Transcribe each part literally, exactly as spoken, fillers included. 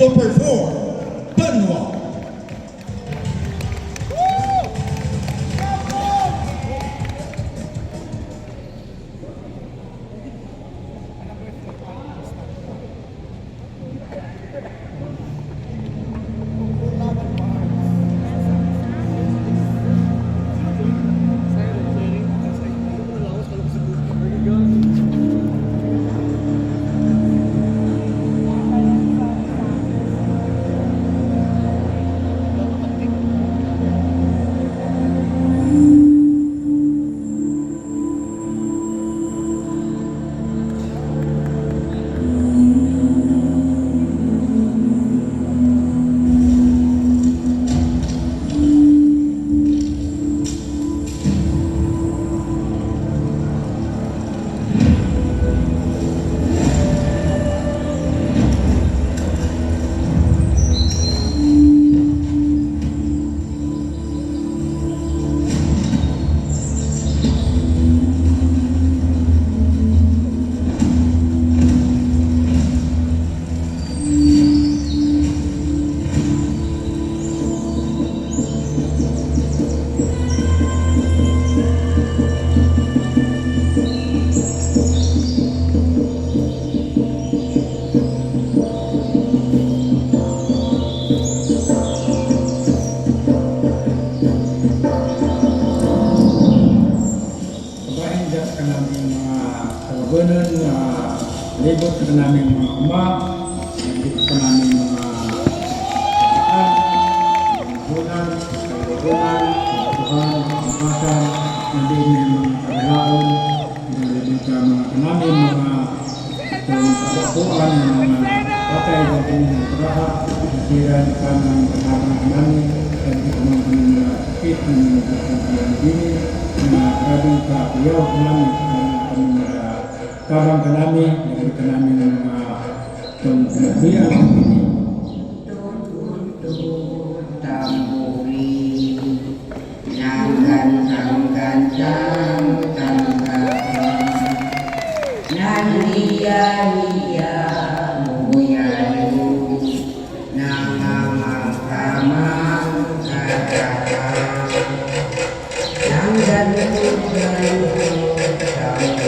Number four, Banwa. Kabahin jat kanami mga kalabanan, ah, libot kanami mga uma, libot kanami mga kabataan, mga bunan, kalabanan, Tuhan, kapasan, nabi may mga kagalaon, mga libot ka mga kanami, mga Itong kasapuan ng mga patay ng inyong traha, nasiran ka ng kalaban namin, at di ko man kami malapit ng mga kapagbilang dini, na grabing kakuyaw namin, na kami tabang ka namin, dahil ka namin ng mga itong pinagbiyang dini. Tamburi. Nanggan-anggan tang tanggapan. Nahiya-hiya muyayu. Nangamang-kamang katakan. Nanggan-anggan tang tanggapan.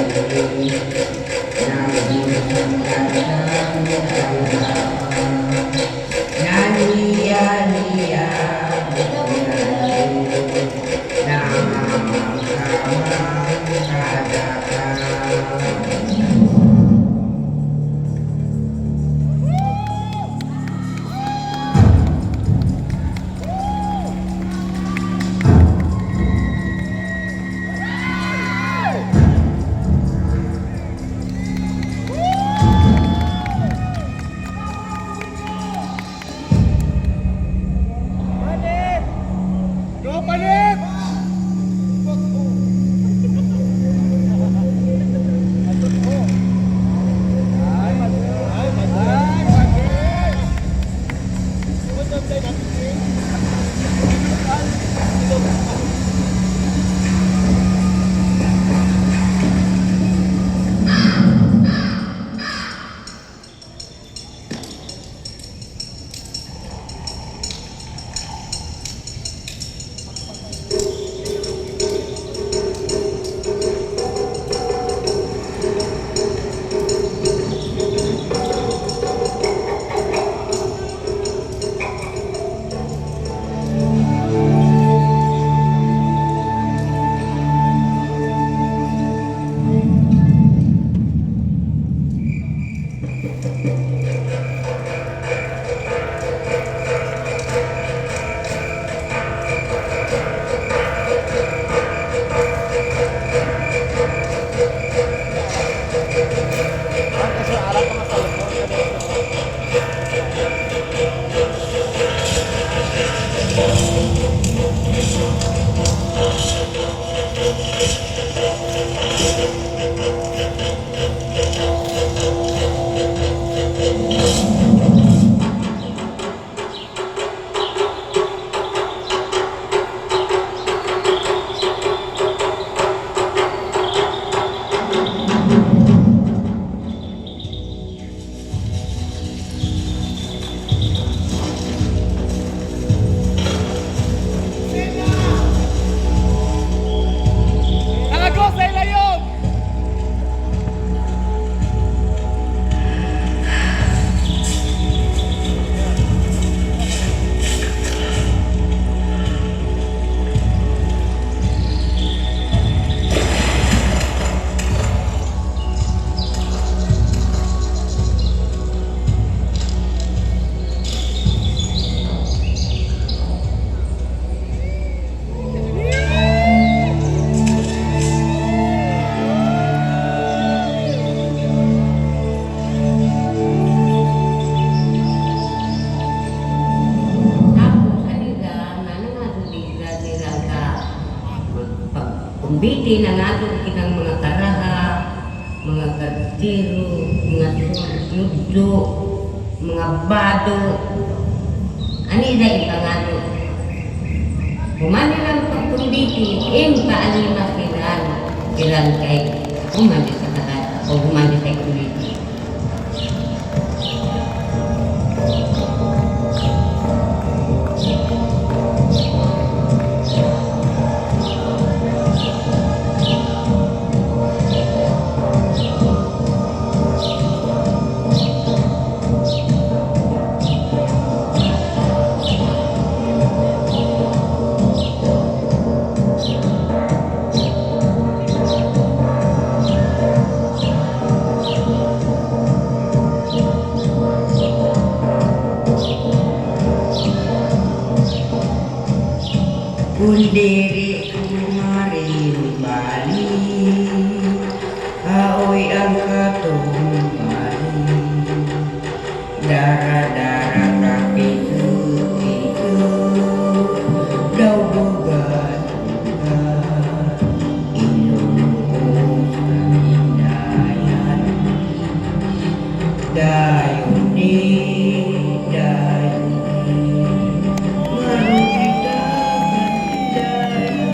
Pinangado kitang mga karaha, mga kartiro, mga sundutyo, mga bado. Ani da ipangado? Humani lang pagkumbiti, in paalima kiran, kiran kay humani sa kanan, o humani sa kumbiti. Kundiri kumarin bali, aoy ang katumbali. Dara-dara kapitu itu, daw bugat-bugat, ilong ko sa indayan. Dayon ni, dayon ni, marugita ka indayan.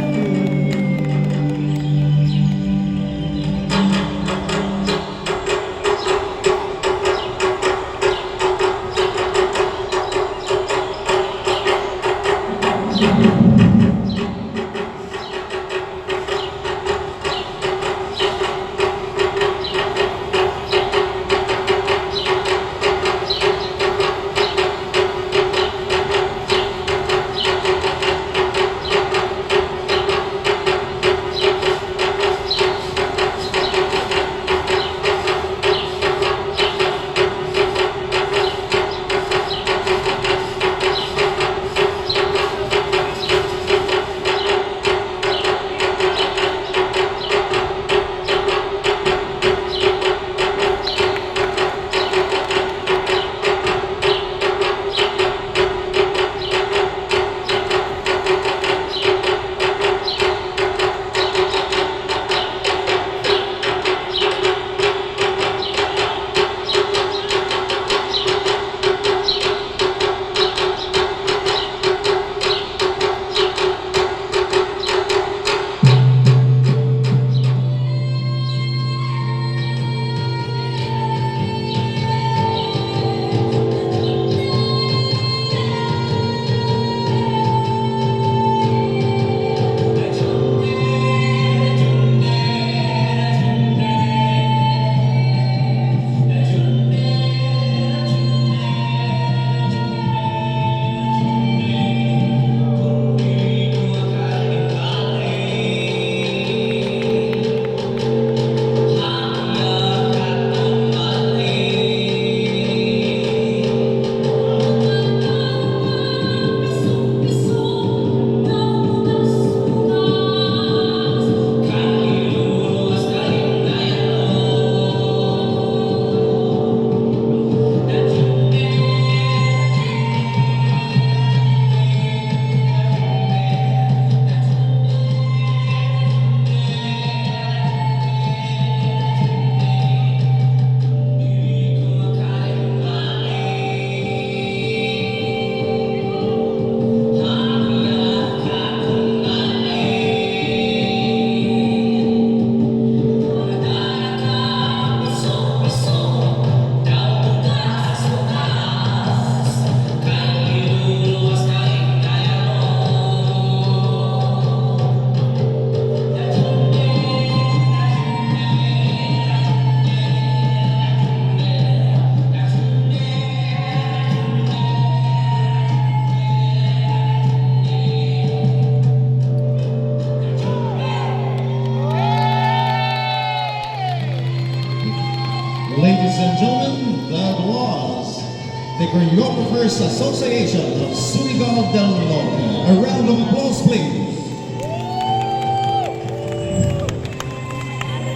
Ladies and gentlemen, that was the Choreographers Association of Surigao del Norte. A round of applause, please.